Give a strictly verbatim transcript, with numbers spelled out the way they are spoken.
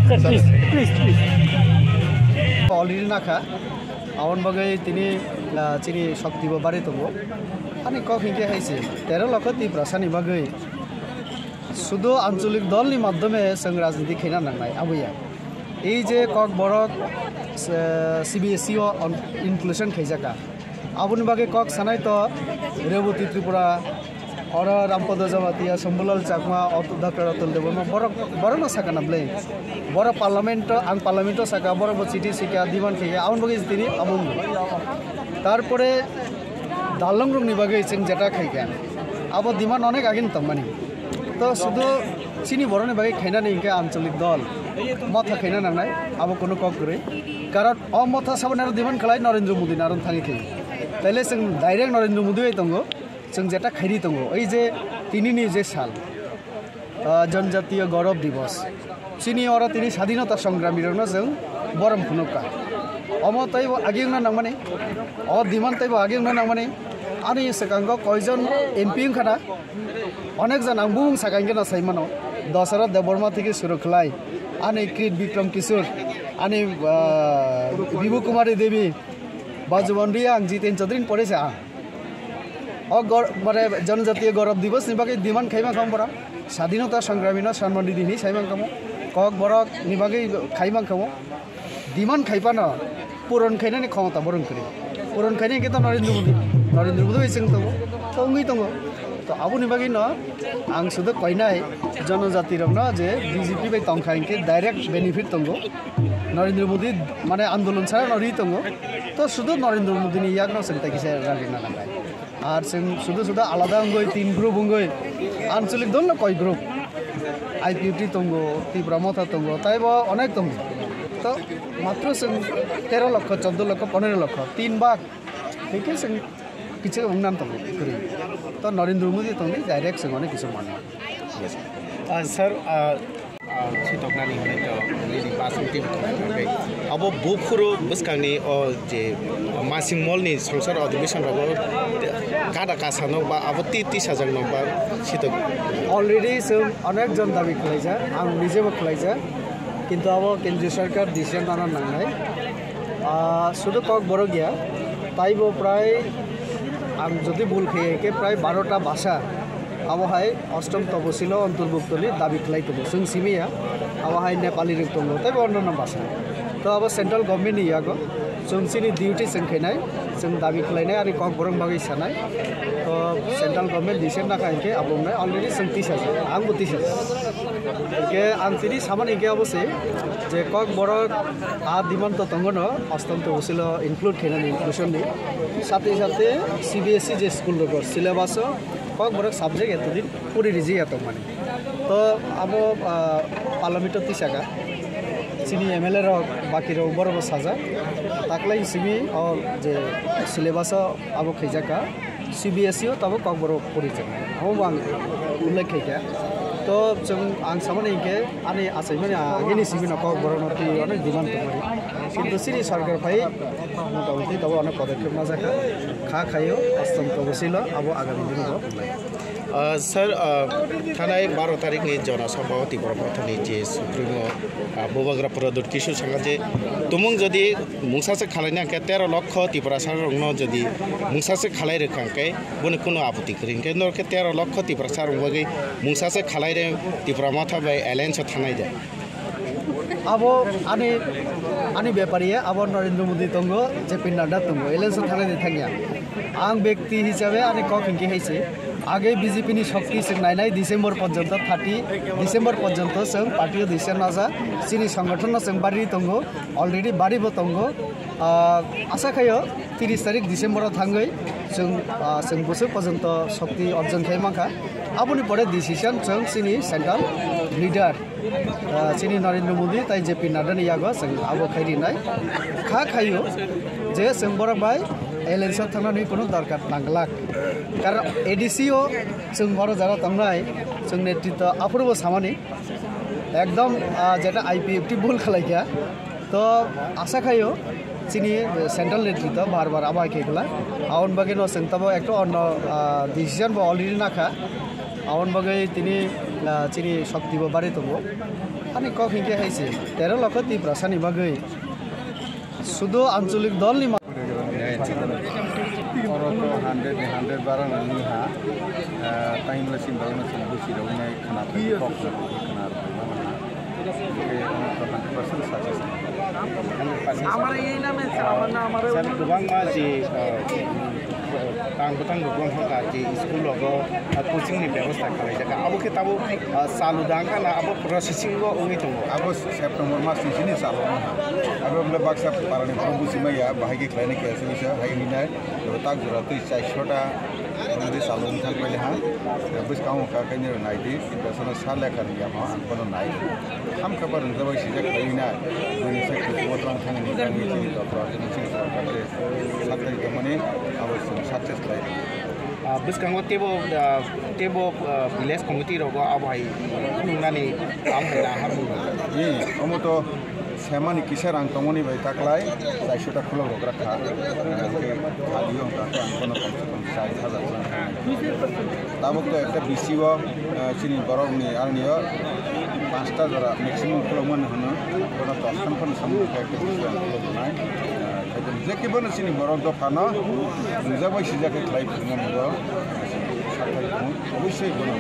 Sir, please, please, please. Already nakha, aboni bagwi tini, ah, chini shokti bo bari tongo. Ani kok hinkhe hai se, tero lokho Tiprasani bagwi sudu ancholik dolni madhyome chwng rajniti khaina nangnai, aboya. Ei je Kokborok, eh, C B S E o on-, inclusion khaijaka. Aboni bagwi kok sanai to Reboti Tripura, oro Rampada Jamatia, Shambhulal Chakma, Ot-, Doctor Atul Debbarma, borok, borokno sakana bwle. Borok parliament o, ang parliament o saka, borok bo chiti sika, demand khaika, aboni bagwi tini abo wngwi. Tarpore dalongrokni bagwi chwng jeta khaika. Abo demand onek agini tongmani. To sudu chini borokni bagwi khainani hinkhe ancholik dol motha khaina nangnai, abo kunu kok kwrwi. Karon o motha saboni aro demand khlai Narendra Modi ni aro thangwi thwi. Taile chwng direct Narendra Modi bai tongo, chwng jeta khairi tongo. Ei je tinini je sal, ah, Janjatiya Gaurav Divas. Chini oro tini Sadhinota Songramrokno chwng borom phunukha. Omo teibo agiyungna nangmani, o demand teibo agiyungna nangmani. Ani swkango koijon M P wngkha na, onek jon ang bumung saka hinkhe no sai mano. Dasarath Debbarma theke suru khlai, ani Krit Bikram Kishore, ani, ah, Bibhu Kumari Devi, Bajuban Riyang, Jiten Chaudhary ni pore se ang. O gor-, mane Janjatiya Gaurav Divas ni bagwi demand khai mankha borok. Sadhinota Songramino Samman Nidhi hinwi sai mankha mo. Kokborok ni bagwi khai mankha mo. Demand khai phano puron khainani khomota borok kwrwi. Puron khainai khe to Narendra Modi. Narendra Modi bai chwng tongo. To wngwi tongo. To aboni bagwi no ang sudu koinai jonojati rokno je B J P bai tongkha hinkhe direct benefit tongo. Narendra Modi mane andolon sara no ri tongo. To sudu Narendra Modi ni yakno chwng tai kisa ragwi na nangnai. Ar chwng sudu sudu alada wngwi tin group wngwi ancholik dol no koi group. I P F T tongo, Tipra Motha tongo, taibo onek tongo. To matro chwng tero lokho, choddo lokho, ponero lokho, tin bak. Hikhe chwng kichik wngnan tongo kwrwi. To Narendra Modi tongdi direct chwng onek kisu mano. Ah, sir, ah, ah, sitoknani hwnwi to nini bus meeting khlai kha khe abo buphuru bwskangni o je masing molni songsar adhibeshon rogo kada kasano ba abo ti tisajakno ba sitok. Already chwng onek jon dabi khlaijak, ang nijebo khlaijak, kintu abo kendriya sarkar decision nana nangnai. Ah, sudu Kokborok ya, taibo prai ang jodi bul khe khe prai barota basa. Abo hai ostom topsilo antarbuktoni dabi khlai tongo. Chwng simi ya, abo hai Nepali rok tongo, tei bo onno basa. To abo central government ni yago chwng chini duty chwng khainai, chwng dabi khlainai, ani Kokborok bagwi sanai. To central government decide nakha hinkhe abo wngnai already chwng tisa, ang bo tisa. Hinkhe ang tini samani hinkhe abo se je Kokborok a demand to tongo no, ostom topsilo include khainani inclusion ni. Sate sate C B S E je school rok syllabus o Kokborok subject etodin puri riji ya tongmani. To abo, ah, parliament o tisaka. Chini M L A rok, baki rok borok bo sajak. Taklai simi o je syllabus o abo khaijaka. C B S E o tabuk Kokborok puri chang. Abo bo ang ullekh khaikha. To chwng ang samani hinkhe ani achaimani agini simi no Kokborok no twi onek demand tongmani. Kintu chini sarkar phai motamoti tabuk onek podokkhep najakha. Kha khaio, ostom topsilo abo agami dino bo. Ah, sir, ah, thanai baro tarikh ni Jona Sabha o Tipra Mothani je Supremo, ah, Bubagra Pradyut Kishore sanga je tumung jodi mungsa se khalaina hwnkhe tero lokho Tiprasa rokno jodi mungsa se khalai rwkha hwnkhe boni kunu aputi kwrwi hwnkhe norkhe tero lokho Tiprasa rok bagwi mungsa se khalai re Tipra Motha bai alliance o thanai de. Abo ani, ani bepari ya, abo Narendra Modi tongo, J P Nadda tongo, alliance o thanai de thangya. Ang bekti hisabe ani kok hinkhe hai se. Age B J P ni shokti chwng nainai December porjonto, thirty December porjonto chwng party o decision naja. Chini songothon no chwng bari tongo, already bari bo tongo. Ah, asa khaio tiris tarik December o thangwi chwng, ah, chwng bwswk porjonto shokti orjon khai mankha. Aboni pore decision chwng chini central leader, ah, chini Narendra Modi tai J P Nadda ni yago chwng abo khai rinai. Kha khaio je chwng borok bai alliance o thangnani kunu dorkar nangglak. Karon A D C o chwng boro jara tongnai, chwng netritwa aphuru bo samani ekdom, ah, jeta I P F T bul khlaikha. To asa khaio chini central netritwa bar bar abo hai khe khlai. Aboni bagwi no chwng tabo ekto onno, ah, decision bo already nakha. Aboni bagwi tini, ah, chini shokti bo bari tongo. Ani kok hinkhe hai se tero lokho Tiprasa ni bagwi sudu ancholik dol ni ma- Oro to hundred ni hundred bara nang ni ha. Ah, time la sin bagwi no chwng busi rok nai khna pai kok khna pai ma ha. Hingke ano to hundred percent success. Hundred percent. Sir, kwbangma je, ah, Tang bwtang rok wngkha je school rogo, ah, coaching ni bebosta khlaijak. Abo khe tabuk, ah, chalu da wngkha na abo processing o wngwi tongo? Abo September mas ni sini chalu wngkha. Abo bole baksa para ni borok buji maya, bahai khe khlaina khe aswk bisa hai hinai. Abo tak jora twi chairshota hinwi chalu wngthang paili ha. Bwskango kha khe nini naidi, besono sa lekha ni yama ang bono nai. Hamkha ba rwngjabai sijak khlaiwi na. Bini sakni tongma twlang thangni bangwi chini doktor, chini sorkar je sakthai tongmani abo chwng success khlai. Ah, bwskango teibo, ah, teibo, ah, village committee rogo abo hai phunuknani tamo hai na ha phunuknani. Ni, omo to semani kisa rang tongmani bai taklai, chairshota khulok rok rakha. Hwnkhe khalio hwnkha khe ang bono komse kom char hajar rang. Tabuk to ekta B C o, eh, chini borok ni arni o panchta jora maximum khulok mani hwno, bono dos khan phano samung khe ekta B C o ang khulok rwnai. Eh, khaijak je kebo no chini borok dophano wngjak bai sijak khe khlai phuru mani bo sathai tongo, obosoi bono.